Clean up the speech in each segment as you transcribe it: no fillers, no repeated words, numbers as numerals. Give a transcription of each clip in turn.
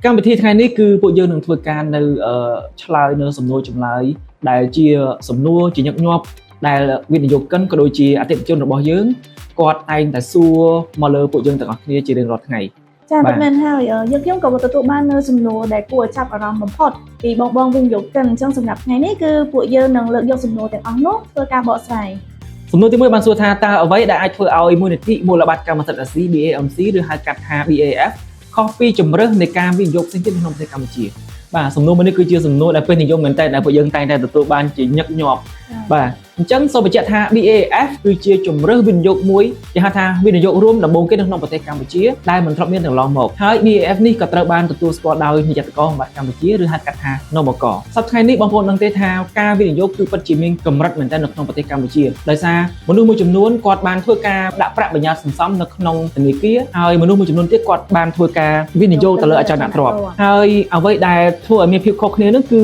កម្មវិធីថ្ងៃនេះគឺពួកយើងនឹងធ្វើការនៅឆ្លើយនៅសំណួរចម្លើយដែលជាសំណួរជាញឹកញាប់ដែលវិនិយោគិនក៏ដូចជាអតិថិជនរបស់យើងគាត់តែងតែសួរមកលើពួកយើងទាំងអស់គ្នាជារៀងរាល់ថ្ងៃ។ ចា បាទ ពិតមែនហើយយើងខ្ញុំក៏ទទួលបាននៅសំណួរដែលគួរឲ្យចាប់អារម្មណ៍បំផុតពីបងបងវិនិយោគិនអញ្ចឹងសម្រាប់ថ្ងៃនេះគឺពួកយើងនឹងលើកយកសំណួរទាំងអស់នោះធ្វើការបកស្រាយ។ សំណួរទី1បានសួរថាតើអ្វីដែលអាចធ្វើឲ្យមូលនិធិមូលបត្រកម្មសិទ្ធិអាស៊ី BAMC ឬហៅកាត់ថា BAF ខុសពីជម្រើសនៃការវិនិយោគផ្សេងទៀតនៅក្នុងប្រទេសកម្ពុជាបាទសំណួរមួយនេះគឺជាសំណួរដែលពេញនិយមមែនទែនដែលពួកយើងតែងតែទទួលបានជាញឹកញាប់បាទអញ្ចឹងសូមបញ្ជាក់ថា BAF គឺជាជម្រើសវិនិយោគមួយគេហៅថាវិនិយោគរួមដំបូងគេនៅក្នុងប្រទេសកម្ពុជាដែលមិនធ្លាប់មានកន្លងមកហើយ BAF នេះក៏ត្រូវបានទទួលស្គាល់ដោយនិយ័តករសម្បត្តិកម្ពុជាឬហៅកាត់ថានមកសប្តាហ៍ថ្ងៃនេះបងប្អូនដឹងទេថាការវិនិយោគគឺពិតជាមានកម្រិតមែនទែននៅក្នុងប្រទេសកម្ពុជាដោយសារមនុស្សមួយចំនួនគាត់បានធ្វើការដាក់ប្រាក់បញ្ញត្តិសន្សំនៅក្នុងធនាគារហើយមនុស្សមួយចំនួនទៀតគាត់បានធ្វើការវិនិយោគទៅលើអចលនទ្រព្យហើយអ្វីដែលធ្វើឲ្យមានភាពខុសគ្នានោះគឺ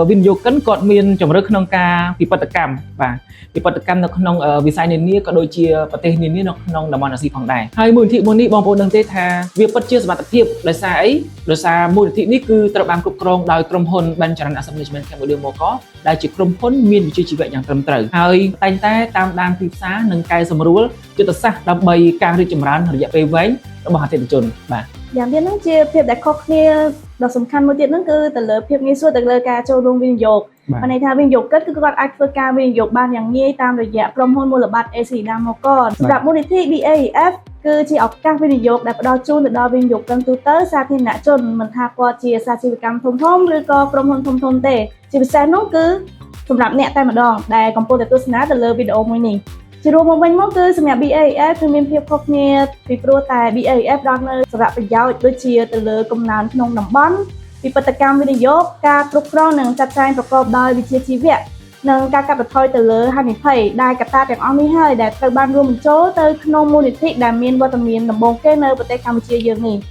វិនិយោគិនគាត់មានជម្រើសក្នុងការពិពិធកម្មបាទពិពិធកម្មនៅក្នុងវិស័យនានាក៏ដូចជាប្រទេសនានានៅក្នុងតំបន់អាស៊ីផងដែរហើយមូលនិធិមួយនេះបងប្អូនដឹងទេថាវាពិតជាសមត្ថភាពដោយសារអីដោយសារមូលនិធិនេះគឺត្រូវបានគ្រប់គ្រងដោយក្រុមហ៊ុន Benjamin Asset Management Cambodia មកដែលជាក្រុមហ៊ុនមានវិជ្ជាជីវៈយ៉ាងត្រឹមត្រូវហើយតែងតែតាមដានទីផ្សារនិងកែសម្រួលយុទ្ធសាស្ត្រដើម្បីការរីកចម្រើនរយៈពេលវែងរបស់អតិថិជនបាទ។ យ៉ាងទៀតហ្នឹងជាភាពដែលខុសគ្នាដ៏សំខាន់មួយទៀតហ្នឹងគឺទៅលើភាពងាយស្រួលទៅលើការចូលរួមវិនិយោគ បាទ បានន័យថាវិនិយោគិនគឺគាត់អាចធ្វើការវិនិយោគបានយ៉ាងងាយតាមរយៈក្រុមហ៊ុនមូលបត្រ ACLEDA មកសម្រាប់មូលនិធិ BAF គឺជាឱកាសវិនិយោគដែលផ្ដល់ជូនទៅដល់វិនិយោគិនទូទៅសាធារណជនមិនថាគាត់ជាសាជីវកម្មធំៗឬក៏ក្រុមហ៊ុនធំៗទេជាពិសេសនោះគឺសម្រាប់អ្នកតែម្ដងដែលកំពុងតែទស្សនាទៅលើវីដេអូមួយនេះជារួមមកវិញមកគឺសម្រាប់ BAF គឺមានភាពខុសគ្នាពីព្រោះតែ BAF ផ្ដល់នូវសារៈប្រយោជន៍ដូចជាទៅលើកំណើនក្នុងតំបន់ពិពិធកម្មវិនិយោគការគ្រប់គ្រងនិងចាត់ចែងប្រកបដោយវិជ្ជាជីវៈនិងការកាត់បន្ថយទៅលើហានិភ័យដែលកត្តាទាំងអស់នេះហើយដែលត្រូវបានរួមបញ្ចូលទៅក្នុងមូលនិធិដែលមានវត្តមានដំបូងគេនៅប្រទេសកម្ពុជាយើងនេះ។